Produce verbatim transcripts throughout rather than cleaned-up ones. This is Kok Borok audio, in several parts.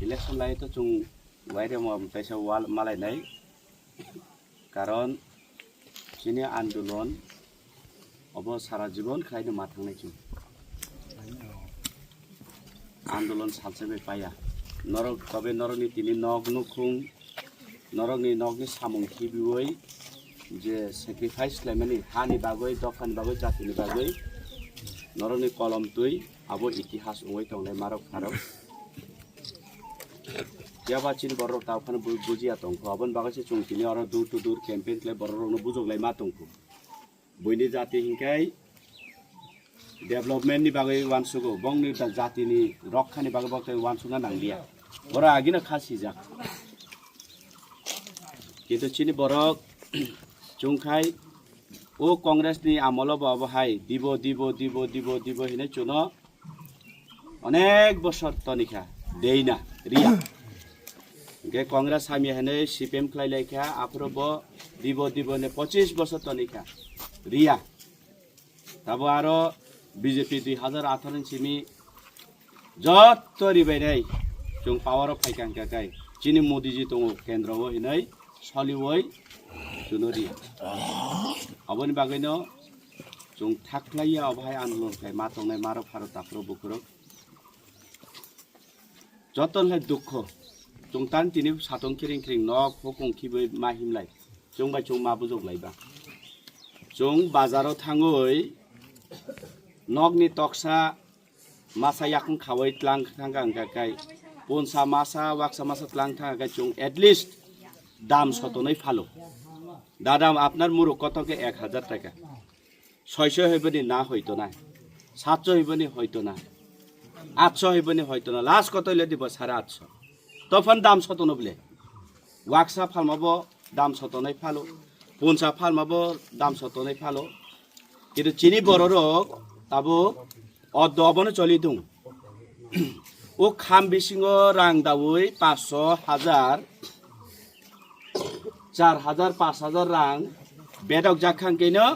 Election lai to chwng waire mo taisa wal malai nai. Karon chini andolon obo sara jibon khlaino ma thangnai chwng. Andolon salsa bai paya. Norok tobe norokni tini nok nukhung, norokni nokni samung khibiwi je sacrifice khlaimani hani bagwi, dophani bagwi, jatini bagwi norokni kolom twi abo itihas wngwi tongnai marok pharok. Phiya ba chini borok rok tao phano bu-, bujiya tongkho. Aboni bagwi se chwng tini oro door to door campaign khlai borok rokno bujok lai ma tongkho. Buini jati hinkhai development ni bagwi uansugo, bongni ta jatini rokkhani bagwi boktai uansukna nangliya. Borok agino kha sijak. Kintu chini borok chwngkhai o Congress ni amolo bo abo hai dibo, dibo, dibo, dibo, dibo hinwi chuno onek bosor tonikha, deina, riya. Hingke Congress hamya hinwi C P M khlai laikha, aphuru bo dibo dibo ne pochis bosor tonikha, riya. Tabo aro B J P dui hazar atharo ni simi jotto ribainai chwng power o phaikha hingkha kai chini Modi ji tongo kendro o hinwi soliwoi chuno riya. Aboni bagwino chwng thaklaiya obo hai andolon khai ma tongnai marok pharok taphro bukurok. Joto hai dukho. Chwng tan tini satong kiring kiring nok hokong khibwi ma himlai. Chwng bai chwng ma bujok lai ba. Chwng bazaro thangwi nokni toksa masa yakung khawai tlang thangka hingka kai. Punsa masa, waksa masa tlang thangka kai chwng at least dam sotonoi phalo. Dadam apnar muruk koto ke ek hazar taka. Soiso hoiboni na hoito na, satso hoiboni hoito na, atso hoiboni hoito na, last koto ile dibo sare atso. Tophan dam sotono bile. Waksa phalma bo dam sotonai phalo, punsa phalma bo dam sotonai phalo. Kintu chini bororok tabuk oddo obono choli dong. O kham bisingo rang dawi paanch sho, hajar, char hajar, paanch hajar rang bedok jak khang keno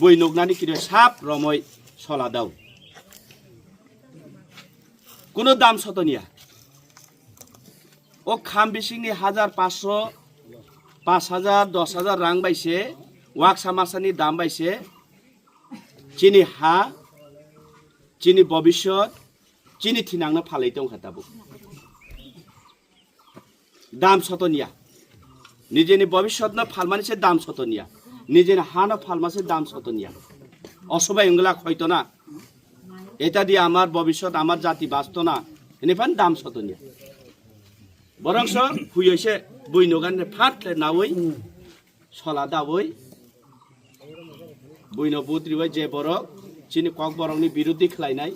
bui nuknani kiri sap romoi sola dao. Kuno dam sotonia. O kham bisingni hajar paanch sho, paanch hajar, dos hajar rang bai se, waksa masani dam bai se, chini ha, chini bobisot, chini thinangno phalai tongkha tabuk. Dam sotonia. Nijeni bobisotno phalmani se dam sotonia. Nijeni hano phalma se dam sotonia. Osobai wngla khoito na. Eta di amar bobisot, amar jati basto na. Hini phan dam sotonia. Borok so huyoi se bui nogan ne phat le nawi sola dawi. Buino but ribai je borok chini kok borokni biruddhi khlainai,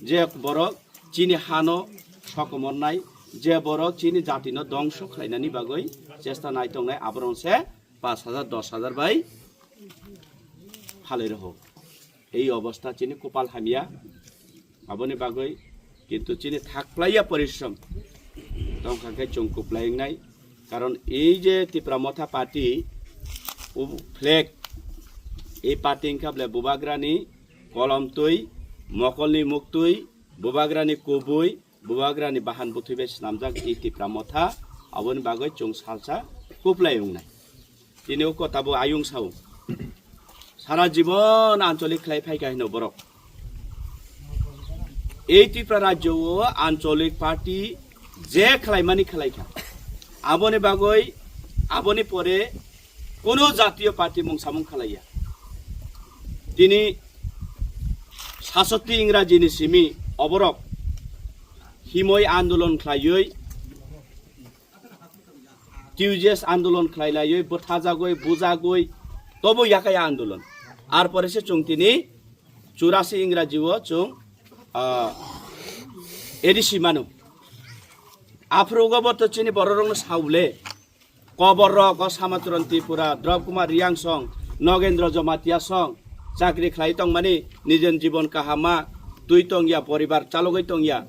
je borok chini hano sokomornai, je borok chini jatino dongso khlainani bagwi chesta nai tongnai, aborok se paanch hajar, dos hajar bai phalwi roho. Ei obostha chini kopal hamya. Aboni bagwi kintu chini thaklaiya porishrom tongkha khe chwng kuplai wngnai. Karon ei je Tipra Motha Party, o flag, ei party wngkha ble Bubagrani kolom twi, mokolni muktwi, Bubagrani kubui, Bubagrani bahan bwthwi bai swnamjak ei Tipra Motha, aboni bagwi chwng salsa kuplai wngnai. Tini o kota bo ayung sao. Sara jibon ancholik khlai phaikha hino borok. Ei Tripura rajyo o ancholik party je khlaimani khlaikha. Aboni bagwi, aboni pore kuno jatiyo party mung samung khlaiya. Tini sasoti Ingrajini simi oborok himoi andolon khlaiwi T U J S andolon khlai laiwi, bwthajagwi, bujagwi, tobo yakaya andolon. Ar pore se chwng tini churasi Ingraji o chwng, ah, A D C mano. Aphuru go bo to chini bororokno saule. Kobor rok o Samachron Tripura, Drop Kumar Riang song, Nogendra Jamatia song, chakri khlai tongmani, nijen jibon kahama, twi tongya, poribar chalogwi tongya.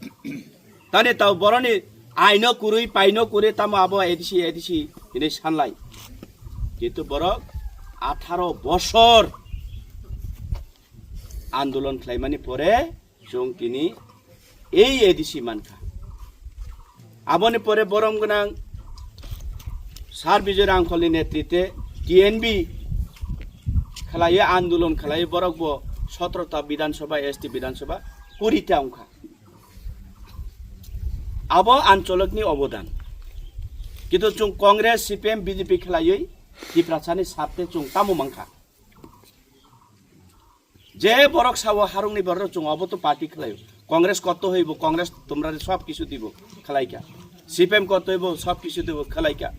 Tani tao boroni aino kurui, paino kurui, tamo abo A D C, A D C hinui sanlai. Kintu borok atharo bosor andolon khlaimani pore chwng tini ei A D C mankha. Aboni pore borom gwnang Sir Bijoy Rangkholni netrite T N B khlaiwi andolon khlaiwi borok bo sotro ta Bidhan Sabha, S T Bidhan Sabha, kuri ta wngkha. Abo ancholokni obodan. Kintu chwng Congress, C P M, B J P khlaiwi Tiprasani sarthe chwng tamo mankha. Je borok sao harungni borok chwng obo to party khlaio. Congress koto hoibo, Congress tumrani sob kisu dibo khlaikha. C P M koto hoibo sob kisu dibo khlaikha.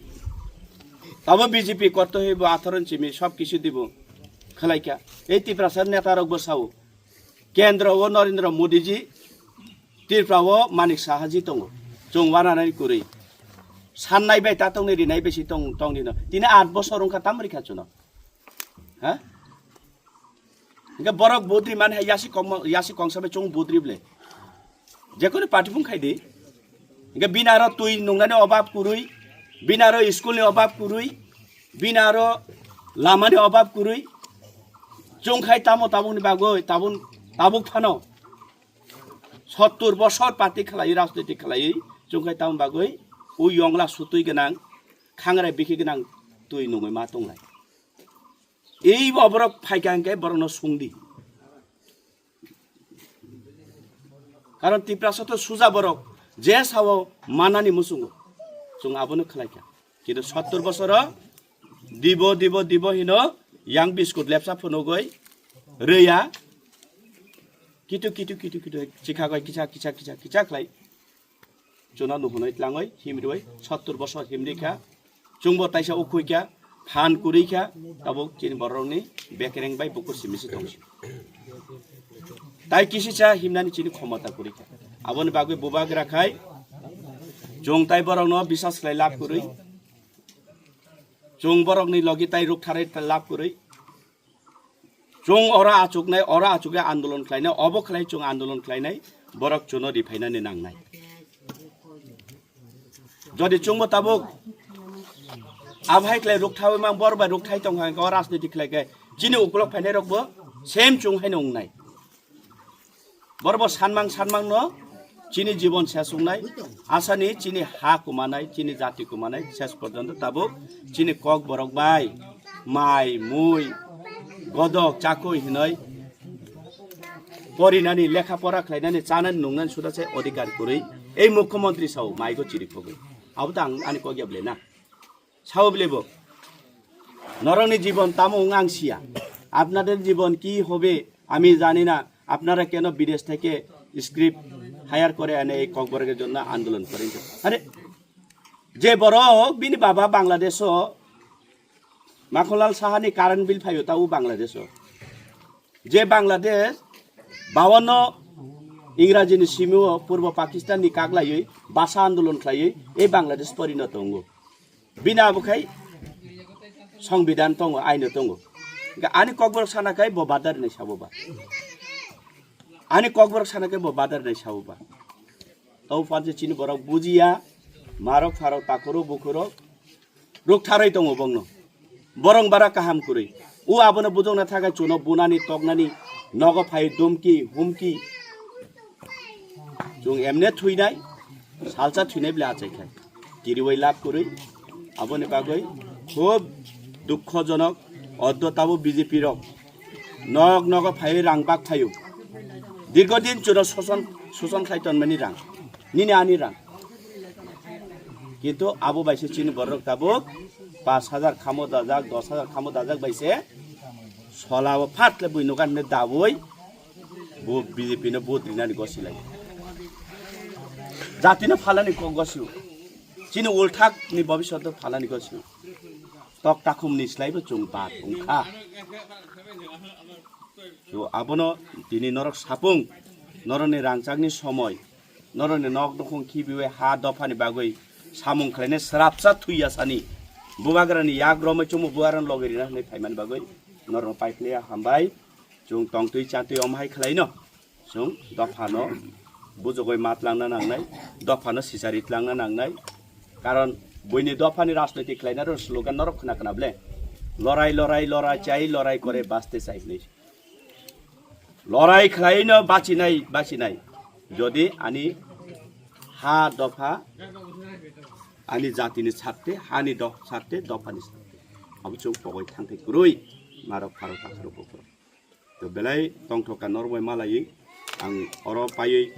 Tabo B J P koto hoibo athoron chimi sob kisu dibo khlaikha. Ei Tiprasa neta rok bo sao. Kendro o Narendra Modi ji, Tripura o Manik Saha ji tongo. Chwng wananani kwrwi. Sannai bai ta tongni rinai bai si tong, tong dino. Tini aat bosor wngkha tam rikha chwngno. Ha? Hingke borok budri man hai yasi kong, yasi kongsa bai chwng budri ble. Jekoni party phung khai di. Hingke bini aro twi nungnani obab kwrwi, bini aro school ni obab kwrwi, bini aro lama ni obab kwrwi. Chwng khai tamo tabuk ni bagwi, tabun, tabuk phano sottur bosor party khlaiwi, rajniti khlaiwi, chwng khai tamo bagwi, o yongla sutwi gwnang, khangrai bikhi gwnang twi nungwi ma tonglai. Ei bo borok phaikha hingke borokno sungdi. Karon Tiprasa to suja borok, je sao manani muchungo, chwng abono khlaikha. Kintu sottur bosoro dibo, dibo, dibo hino yang biskut lepsa phunugwi rwya. Kitu, kitu, kitu, kitu, chikhagwi kisa, kisa, kisa, kisa khlai. Chwngno nuhunwi tlangwi himriwi sottur bosor himrikha. Chwngbo taisa ukhuikha, phan kwrwikha, tabuk chini borokni bekereng bai bukur simi se tongsi. Tai kisisa himnani chini khomota kwrwikha. Aboni bagwi bubagra khai chwng tai borokno bisas khlai lab kwrwi. Chwng borokni logi tai rwktharwi lab kwrwi. Chwng oro achuknai, oro achukya andolon khlainai, obo khlai chwng andolon khlainai, borok chwngno riphainani nangnai. Jodi chwngbo tabuk abhai khlai rwkthawi mang, bor bai rwkthai tongkha hwnkhe o rajniti khlai khe chini ukulok phainai rokbo same chwng haino wngnai. Borbo sanmang sanmangno chini jibon ses wngnai, asani chini ha kumanai, chini jati kumanai, ses porjonto tabuk chini kok borok bai mai, mui, godok, chakui hinoi porinani, lekha pora khlainani, chanani, nungnani suda se odhikar kwrwi ei mukhyamantri sao maigo chiri khogwi. Abo to ang ani kok ya ble na. Sao bile bo, নরকনি জীবন তামো ong ang siya. আপনাদের জীবন কি হবে আমি জানি না, আপনারা কেন বিদেশ থেকে স্ক্রিপ্ট হায়ার করে এনে এই ককবরকের জন্য আন্দোলন করেন? আরে, je borok bini baba Bangladesh o, Makhonlal Saha ni current bill phaio ta o Bangladesh o. Je Bangladesh bawanno Ingraji ni simi o Purbo Pakistan ni kaklaiwi basa andolon khlaiwi ei Bangladesh porino tongo. Bini abo khai songbidan tongo, aino tongo. Hingke ani kokborok sana khai bo badar nai sabo ba. Ani kokborok sana khai bo badar nai sabo ba. Tau panche chini borok bujiya, marok pharok takuro bukuro, ruk tharoi tongo bongno. Borong bara kaham kwrwi. O abono bujokna thakai chuno bunani toknani nogo phai dumki humki. Chwng emne thwinai, salsa thwinai bwle achai khai. Tiriwai lab kwrwi. Aboni bagwi khub dukhojonok, oddo tabo B J P rok nok nogo phaiwi rang bak phaio. Dirgo din chuno soson, soson khlai tonmani rang. Nini ani rang. Kintu abo bai se chini borok tabuk pash hajar khamo dajak, dos hajar khamo dajak bai se sola o phat le bui nugan ne dabui bo B J P no vote rinani gosi lai. Jati no phalani kok gosio. Chini ulthak ni bobisot no phalani gosio. Tok takhum ni slai bo chwng bat wngkha. So, abono tini norok sapung, norokni rangchakni somoi, norokni nok nukhung khibiwi ha dophani bagwi samung khlainai srapsa thwiya sani. Bubagrani yak romwi chumui bubagrani logi rina hwnwi phaimani bagwi norokno paiphlaiya hambai. Chwng tongtwi chatwi omo hai khlaino. Chwng dophano bujogoi ma tlangna nangnai, dophano sichari tlangna nangnai. Karon buini dophani rajniti khlainai rw slogan norok khna khna ble. Lorai, lorai, lorai chai, lorai kore baste chai hwnwi. Lorai khlaino bachinai, bachinai. Jodi ani ha dopha Ani jatini sarte, hani do sarte, dophani sarte. Abo chwng pogwi thangthai kwrwi, marok pharok takharok buphuru. To belai tongthok ka norbai malai ang oro paiwi